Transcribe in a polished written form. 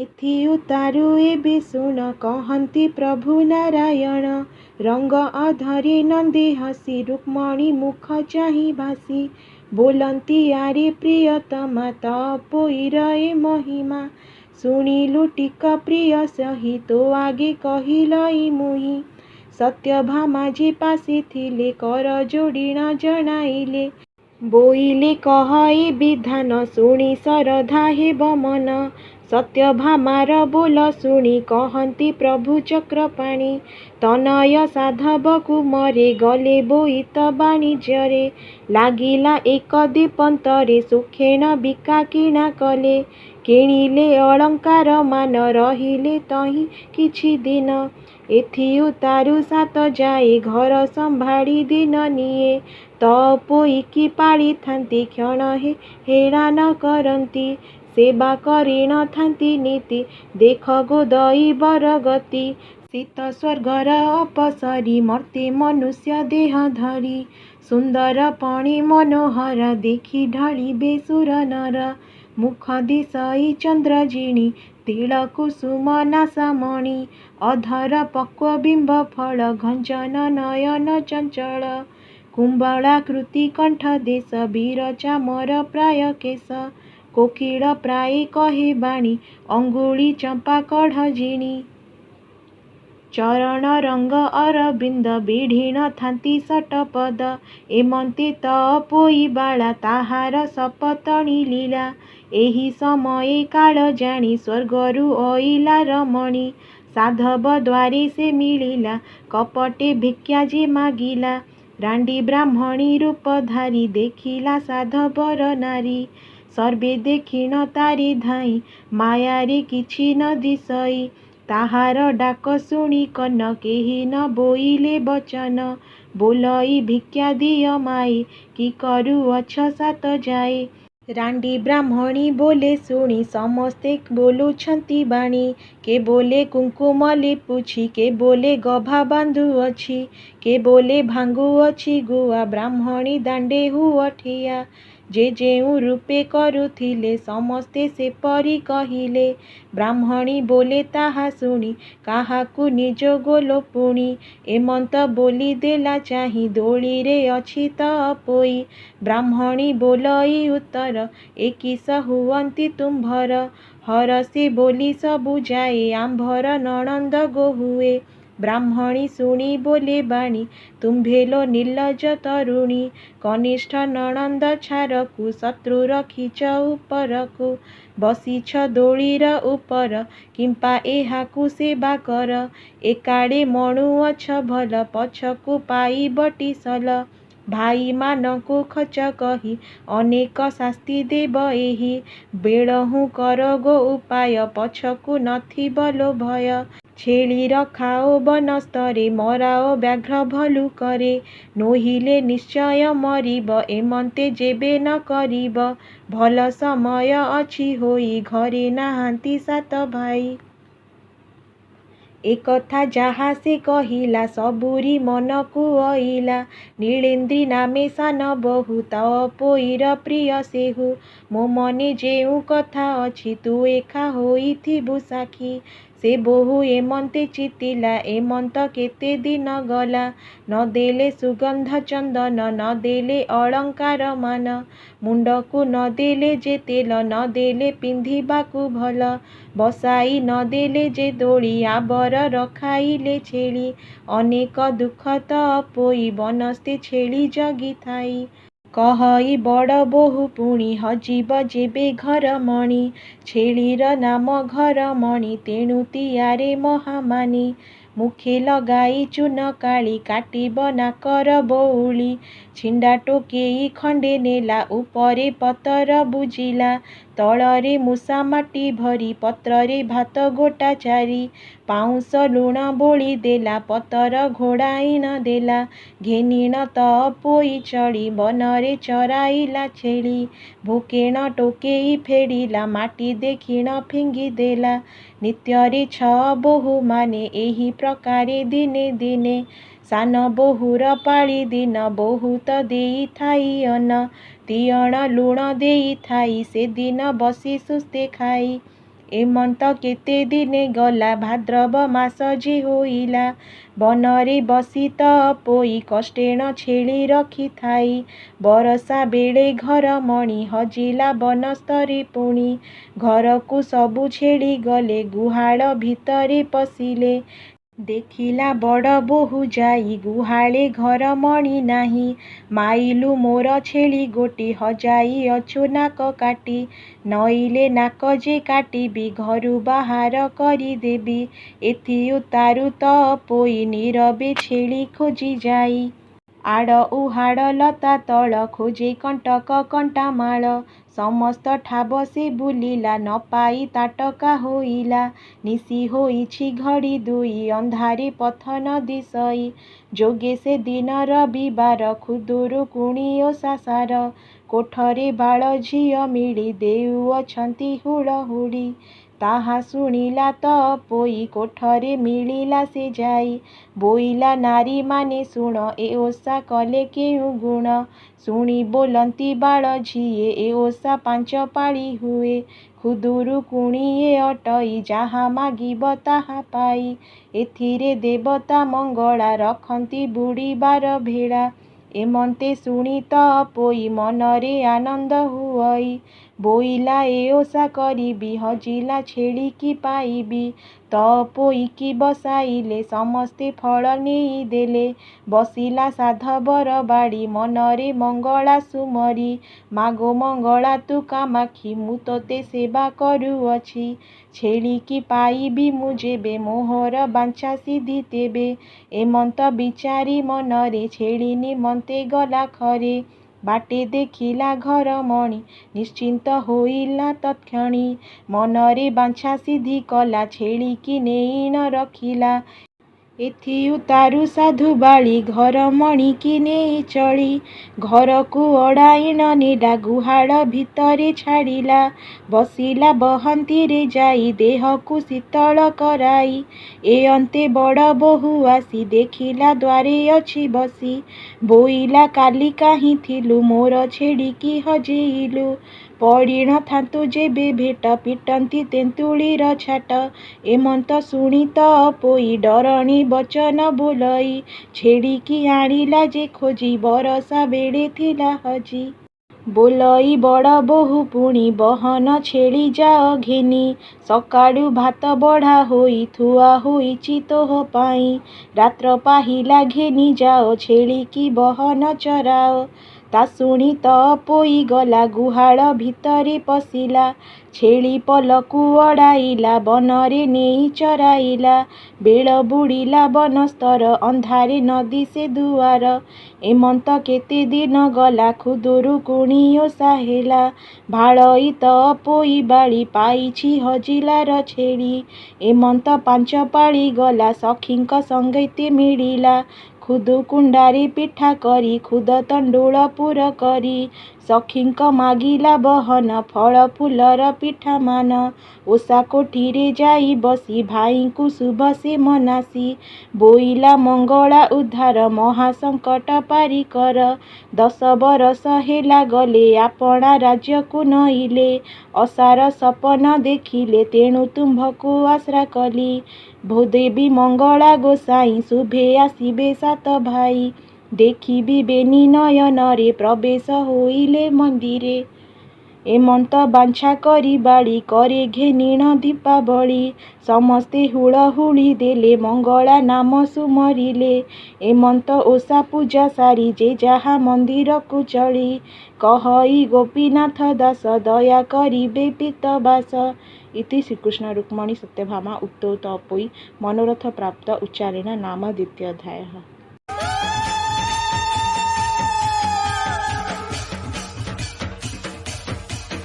ଏଥି ଉତ୍ତାରୁ ଏବେ ଶୁଣ କହନ୍ତି ପ୍ରଭୁ ନାରାୟଣ। ରଙ୍ଗ ଅଧରେ ନନ୍ଦେ ହସି ରୁକ୍ମଣୀ ମୁଖ ଚାହିଁ ଭାସି ବୋଲନ୍ତି, ଆରେ ପ୍ରିୟତମା, ତପୋଇର ଏ ମହିମା ଶୁଣିଲୁ ଟିକ ପ୍ରିୟ ସହି, ତୋ ଆଗେ କହିଲଇ ମୁହିଁ। ସତ୍ୟଭାମା ଯେ ପାଶେ ଥିଲେ କର ଯୋଡ଼ିଣ ଜଣାଇଲେ। ବୋଇଲେ କହ ଏ ବିଧାନ ଶୁଣି ଶରଧା ହେବ ମନ। ସତ୍ୟଭାମାର ବୋଲ ଶୁଣି କହନ୍ତି ପ୍ରଭୁ ଚକ୍ରପାଣି, ତନୟ ସାଧବ କୁମରେ ଗଲେ ବୋଇତ ବାଣିଜ୍ୟରେ। ଲାଗିଲା ଏକ ଦ୍ୱୀପନ୍ତରେ ସୁକ୍ଷେଣ ବିକା କିଣା କଲେ। କିଣିଲେ ଅଳଙ୍କାରମାନ ରହିଲେ ତହିଁ କିଛି ଦିନ। ଏଥି ଉତ୍ତାରୁ ସାତ ଯାଏ ଘର ସମ୍ଭାଳି ଦିନ ନିଏ। ତଅପୋଇକି ପାଳିଥାନ୍ତି କ୍ଷଣେ ହେଳା ନ କରନ୍ତି। ସେବା କରିଣ ଥାନ୍ତି ନିତି ଦେଖ ଗୋ ଦଇବର ଗତି। ସେ ତ ସ୍ୱର୍ଗର ଅପସରୀ ମର୍ତ୍ତ୍ୟେ ମନୁଷ୍ୟ ଦେହ ଧରି। ସୁନ୍ଦର ପଣେ ମନୋହର ଦେଖି ଢଳିବେ ସୁର ନର। ମୁଖ ଦିଶଇ ଚନ୍ଦ୍ର ଜିଣି ତିଳ କୁସୁମ ନାସାମଣି। ଅଧର ପକ୍ୱ ବିମ୍ୱଫଳ ଖଞ୍ଜନ ନୟନ ଚଞ୍ଚଳ। କୁମ୍ଭଳାକୃତି କଣ୍ଠଦେଶ ବୀର ଚାମର ପ୍ରାୟ କେଶ। କୋକିଳ ପ୍ରାୟେ କହେ ବାଣୀ ଅଙ୍ଗୁଳି ଚମ୍ପା କଢ଼ ଜିଣି। ଚରଣ ରଙ୍ଗ ଅରବିନ୍ଦ ବିଢ଼ିଣ ଥାନ୍ତି ଷଟପଦ। ଏମନ୍ତେ ତଅପୋଇ ବାଳା ତାହାର ସପତଣି ଲୀଳା। ଏହି ସମୟେ କାଳ ଜାଣି ସ୍ୱର୍ଗରୁ ଅଇଲା ରମଣୀ। ସାଧବ ଦ୍ୱାରେ ସେ ମିଳିଲା କପଟେ ଭିକ୍ଷା ଯେ ମାଗିଲା। ରାଣ୍ଡୀ ବ୍ରାହ୍ମଣୀ ରୂପ ଧାରି ଦେଖିଲା ସାଧବର ନାରୀ। ସର୍ବେ ଦେଖିଣ ତାରେ ଧାଇଁ ମାୟାରେ କିଛି ନ ଦିଶଇ। ତାହାର ଡାକ ଶୁଣି କର୍ଣ୍ଣ କେହି ନ ବୋଇଲେ ବଚନ। ବୋଲଇ ଭିକ୍ଷା ଦିଅ ମାଏ କି କରୁଅଛ ସାତ ଯାଏ। ରାଣ୍ଡୀ ବ୍ରାହ୍ମଣୀ ବୋଲେ ଶୁଣି ସମସ୍ତେ ବୋଲୁଛନ୍ତି ବାଣୀ। କେ ବୋଲେ କୁଙ୍କୁମ ଲିପୁଛି କେ ବୋଲେ ଗଭା ବାନ୍ଧୁଅଛି। କେ ବୋଲେ ଭାଙ୍ଗୁଅଛି ଗୁଆ ବ୍ରାହ୍ମଣୀ ଦାଣ୍ଡେ ହୁଅ ଠିଆ। ଯେ ଯେଉଁ ରୂପେ କରୁଥିଲେ ସମସ୍ତେ ସେପରି କହିଲେ। ବ୍ରାହ୍ମଣୀ ବୋଲେ ତାହା ଶୁଣି କାହାକୁ ନିଯୋଗ ଲୋ ପୁଣି। ଏମନ୍ତ ବୋଲି ଦେଲା ଚାହିଁ ଦୋଳିରେ ଅଛି ତଅପୋଇ। ବ୍ରାହ୍ମଣୀ ବୋଲଇ ଉତ୍ତର ଏ କିସ ହୁଅନ୍ତି ତୁମ୍ଭର। ହରଷେ ବୋଲି ସବୁ ଯାଏ ଆମ୍ଭର ନଣନ୍ଦ ଗୋ ହୁଏ। ବ୍ରାହ୍ମଣୀ ଶୁଣି ବୋଲେ ବାଣୀ ତୁମ୍ଭେ ଲୋ ନିଲଜ୍ଜ ତରୁଣୀ। କନିଷ୍ଠ ନଣନ୍ଦ ଛାରକୁ ଶତ୍ରୁ ରଖିଛ ଉପରକୁ। ବସିଛ ଦୋଳିର ଉପର କିମ୍ପା ଏହାକୁ ସେବା କର। ଏକାଳେ ମଣୁଅଛ ଭଲ ପଛକୁ ପାଇବଟି ସଲ। ଭାଇମାନଙ୍କୁ ଖଚ କହି ଅନେକ ଶାସ୍ତି ଦେବ ଏହି। ବେଳହୁଁ କର ଗୋ ଉପାୟ ପଛକୁ ନ ଥିବ ଲୋ ଭୟ। ଛେଳି ରଖାଅ ବନସ୍ତରେ ମରାଅ ବ୍ୟାଘ୍ର ଭଲ୍ଲୁକରେ। ନୋହିଲେ ନିଶ୍ଚୟ ମରିବ ଏମନ୍ତେ ଯେବେ ନ କରିବ। ଭଲ ସମୟ ଅଛି ହୋଇ ଘରେ ନାହାନ୍ତି ସାତ ଭାଇ। ଏ କଥା ଯାହା ସେ କହିଲା ସବୁରି ମନକୁ ଅଇଲା। ନୀଳେନ୍ଦ୍ରୀ ନାମେ ସାନ ବୋହୂ ତଅପୋଇର ପ୍ରିୟ ସେହୁ। ମୋ ମନେ ଯେଉଁ କଥା ଅଛି ତୁ ଏକା ହୋଇଥିବୁ ସାକ୍ଷୀ। ସେ ବୋହୂ ଏମନ୍ତେ ଚିନ୍ତିଲା ଏମନ୍ତ କେତେ ଦିନ ଗଲା। ନ ଦେଲେ ସୁଗନ୍ଧ ଚନ୍ଦନ ନ ଦେଲେ ଅଳଙ୍କାରମାନ। ମୁଣ୍ଡକୁ ନ ଦେଲେ ଯେ ତେଲ ନ ଦେଲେ ପିନ୍ଧିବାକୁ ଭଲ। ବସାଇ ନ ଦେଲେ ଯେ ଦୋଳି ଆବର ରଖାଇଲେ ଛେଳି। ଅନେକ ଦୁଃଖ ତଅପୋଇ ବନସ୍ତେ ଛେଳି ଜଗିଥାଇ। କହଇ ବଡ଼ ବୋହୂ ପୁଣି ହଜିବ ଯେବେ ଘରମଣି। ଛେଳିର ନାମ ଘରମଣି ତେଣୁ ତିଆରେ ମହାମାନୀ। ମୁଖେ ଲଗାଇ ଚୂନକାଳି କାଟିବ ନାକର ବଉଳି। ଛିଣ୍ଡା ଟୋକେଇ ଖଣ୍ଡେ ନେଲା ଉପରେ ପତର ବୁଜିଲା। ତଳରେ ମୂଷାମାଟି ଭରି ପତ୍ରରେ ଭାତ ଗୋଟା ଚାରି। ପାଉଁଶ ଲୁଣ ବୋଳି ଦେଲା ପତର ଘୋଡ଼ାଇଣ ଦେଲା। ଘେନିଣ ତଅପୋଇ ଚଳି ବନରେ ଚରାଇଲା ଛେଳି। ଭୋକେଣ ଟୋକେଇ ଫେଡ଼ିଲା ମାଟି ଦେଖିଣ ଫିଙ୍ଗିଦେଲା। ନିତ୍ୟରେ ଛଅ ବୋହୂମାନେ ଏହି ପ୍ରକାରେ ଦିନେ ଦିନେ। ସାନ ବୋହୂର ପାଳି ଦିନ ବହୁତ ଦେଇଥାଇ ଅନ୍ନ। ତିଅଣ ଲୁଣ ଦେଇଥାଇ ସେଦିନ ବସି ସୁସ୍ଥେ ଖାଇ। ଏମନ୍ତ କେତେ ଦିନେ ଗଲା, ଭାଦ୍ରବ ମାସ ଯେ ହୋଇଲା। ବନରେ ବସି ତଅପୋଇ କଷ୍ଟେଣ ଛେଳି ରଖିଥାଇ। ବରଷା ବେଳେ ଘରମଣି ହଜିଲା ବନସ୍ତରେ ପୁଣି। ଘରକୁ ସବୁ ଛେଳି ଗଲେ, ଗୁହାଳ ଭିତରେ ପଶିଲେ। ଦେଖିଲା ବଡ଼ବୋହୂ ଯାଇ ଗୁହାଳେ ଘରମଣି ନାହିଁ। ମାଇଲୁ ମୋର ଛେଳି ଗୋଟି, ହଜାଇଅଛୁ ନାକ କାଟି। ନଇଲେ ନାକ ଯେ କାଟିବି, ଘରୁ ବାହାର କରିଦେବି। ଏଥିଉତ୍ତାରୁ ତଅପୋଇ ନୀରବେ ଛେଳି ଖୋଜି ଯାଇ। ଆଡ଼ ଉହାଡ଼ ଲତା ତଳ, ଖୋଜେ କଣ୍ଟକ କଣ୍ଟାମାଳ। ସମସ୍ତ ଠାବ ସେ ବୁଲିଲା, ନ ପାଇ ତାଟକା ହୋଇଲା। ନିଶି ହୋଇଛି ଘଡ଼ି ଦୁଇ, ଅନ୍ଧାରେ ପଥ ନ ଦିଶଇ। ଯୋଗେ ସେଦିନ ରବିବାର, ଖୁଦୁରୁକୁଣୀ ଓଷା ସାର। କୋଠରେ ବାଳଝିଅ ମିଳି ଦେଉଅଛନ୍ତି ହୁଳହୁଳି। ତାହା ଶୁଣିଲା ତଅପୋଇ କୋଠରେ ମିଳିଲା ସେ ଯାଇ। ବୋଇଲା ନାରୀମାନେ ଶୁଣ, ଏ ଓଷା କଲେ କେଉଁ ଗୁଣ। ଶୁଣି ବୋଲନ୍ତି ବାଳଝିଏ, ଏ ଓଷା ପାଞ୍ଚପାଳି ହୁଏ। ଖୁଦୁରୁକୁଣୀ ଏ ଅଟଇ, ଯାହା ମାଗିବ ତାହା ପାଇ। ଏଥିରେ ଦେବତା ମଙ୍ଗଳା ରଖନ୍ତି ବୁଡ଼ିବାର ଭେଳା। ଏମନ୍ତେ ଶୁଣି ତଅପୋଇ ମନରେ ଆନନ୍ଦ ହୁଅଇ। ବୋଇଲା ଏ ଓଷା କରିବି, ହଜିଲା ଛେଳିକି ପାଇବି। ତଅପୋଇକି ବସାଇଲେ ସମସ୍ତେ ଫଳ ନେଇ ଦେଲେ। ବସିଲା ସାଧବର ବାଳୀ ମନରେ ମଙ୍ଗଳା ସୁମରି। ମାଗୋ ମଙ୍ଗଳା ତୁ କାମାକ୍ଷୀ, ମୁଁ ତୋତେ ସେବା କରୁଅଛି। ଛେଳିକି ପାଇବି ମୁଁ ଯେବେ, ମୋହର ବାଞ୍ଛା ସିଦ୍ଧି ତେବେ। ଏମନ୍ତ ବିଚାରି ମନରେ ଛେଳି ନିମନ୍ତେ ଗଲା ଖରେ। ବାଟେ ଦେଖିଲା ଘରମଣି ନିଶ୍ଚିନ୍ତ ହୋଇଲା ତତ୍କ୍ଷଣି। ମନରେ ବାଞ୍ଛା ସିଦ୍ଧି କଲା, ଛେଳିକି ନେଇଣ ରଖିଲା। ଏଥିଉତ୍ତାରୁ ସାଧୁ ବାଳୀ ଘରମଣିକି ନେଇ ଚଳି। ଘରକୁ ଅଡ଼ାଇଣ ନେଲା, ଗୁହାଳ ଭିତରେ ଛାଡ଼ିଲା। ବସିଲା ବହନ୍ତିରେ ଯାଇ ଦେହକୁ ଶୀତଳ କରାଇ। ଏଅନ୍ତେ ବଡ଼ବୋହୂ ଆସି ଦେଖିଲା ଦ୍ୱାରେ ଅଛି ବସି। ବୋଇଲା କାଲି କାହିଁ ଥିଲୁ, ମୋର ଛେଳିକି ହଜେଇଲୁ। ପଡ଼ିଣଥାନ୍ତୁ ଯେବେ ଭେଟ, ପିଟନ୍ତି ତେନ୍ତୁଳିର ଛାଟ। ଏମନ୍ତ ଶୁଣି ତଅପୋଇ ଡରଣି ବଚନ ବୋଲଇ। ଛେଳିକି ଆଣିଲା ଯେ ଖୋଜି, ବରଷା ବେଳେ ଥିଲା ହଜି। ବୋଲଇ ବଡ଼ବୋହୂ ପୁଣି, ବହନ ଛେଳି ଯାଅ ଘେନି। ସକାଳୁ ଭାତ ବଢ଼ା ହୋଇ ଥୁଆ ହୋଇଛି ତୋହ ପାଇଁ। ରାତ୍ର ପାହିଲା ଘେନି ଯାଅ, ଛେଳିକି ବହନ ଚରାଅ। ତା ଶୁଣି ତଅପୋଇ ଗଲା, ଗୁହାଳ ଭିତରେ ପଶିଲା। ଛେଳି ପଲକୁ ଅଡ଼ାଇଲା, ବନରେ ନେଇ ଚରାଇଲା। ବେଳ ବୁଡ଼ିଲା ବନସ୍ତର, ଅନ୍ଧାରେ ନ ଦିଶେ ଦୁଆର। ଏମନ୍ତ କେତେ ଦିନ ଗଲା, ଖୁଦୁରୁକୁଣୀ ଓଷା ହେଲା। ଭାଳଇ ତଅପୋଇ ବାଳୀ ପାଇଛି ହଜିଲାର ଛେଳି। ଏମନ୍ତ ପାଞ୍ଚପାଳି ଗଲା, ସଖୀଙ୍କ ସଙ୍ଗେତେ ମିଳିଲା। ଖୁଦକୁଣ୍ଡାରେ ପିଠା କରି, ଖୁଦ ତଣ୍ଡୁଳ ପୁର କରି। ସଖୀଙ୍କ ମାଗିଲା ବହନ, ଫଳ ଫୁଲର ପିଠାମାନ। ଓଷା କୋଠିରେ ଯାଇ ବସି ଭାଇଙ୍କୁ ଶୁଭ ସେ ମନାସି। ବୋଇଲା ମଙ୍ଗଳା ଉଦ୍ଧାର, ମହା ସଙ୍କଟ ପାରି କର। ଦଶ ବରଷ ହେଲା ଗଲେ, ଆପଣା ରାଜ୍ୟକୁ ନଇଲେ। ଅସାର ସପନ ଦେଖିଲେ, ତେଣୁ ତୁମ୍ଭକୁ ଆଶ୍ରା କଲି। ଭୂଦେବୀ ମଙ୍ଗଳା ଗୋସାଇଁ, ଶୁଭେ ଆସିବେ ସାତ ଭାଇ। ଦେଖିବି ବେନି ନୟନରେ, ପ୍ରବେଶ ହୋଇଲେ ମନ୍ଦିରେ। ଏମନ୍ତ ବାଞ୍ଛା କରି ବାଳୀ କରେ ଘେନିଣ ଦୀପାବଳି। ସମସ୍ତେ ହୁଳହୁଳି ଦେଲେ, ମଙ୍ଗଳା ନାମ ସୁମରିଲେ। ଏମନ୍ତ ଓଷା ପୂଜା ସାରି ଯେ ଯାହା ମନ୍ଦିରକୁ ଚଳି। କହଇ ଗୋପୀନାଥ ଦାସ, ଦୟା କରିବେ ପୀତବାସ। ଇତି ଶ୍ରୀକୃଷ୍ଣ ରୁକ୍ମିଣୀ ସତ୍ୟଭାମା ଉକ୍ତୌ ତଅପୋଇ ମନୋରଥ ପ୍ରାପ୍ତ ଉଚ୍ଚାରିଣ ନାମ ଦ୍ୱିତୀୟ ଅଧ୍ୟାୟଃ।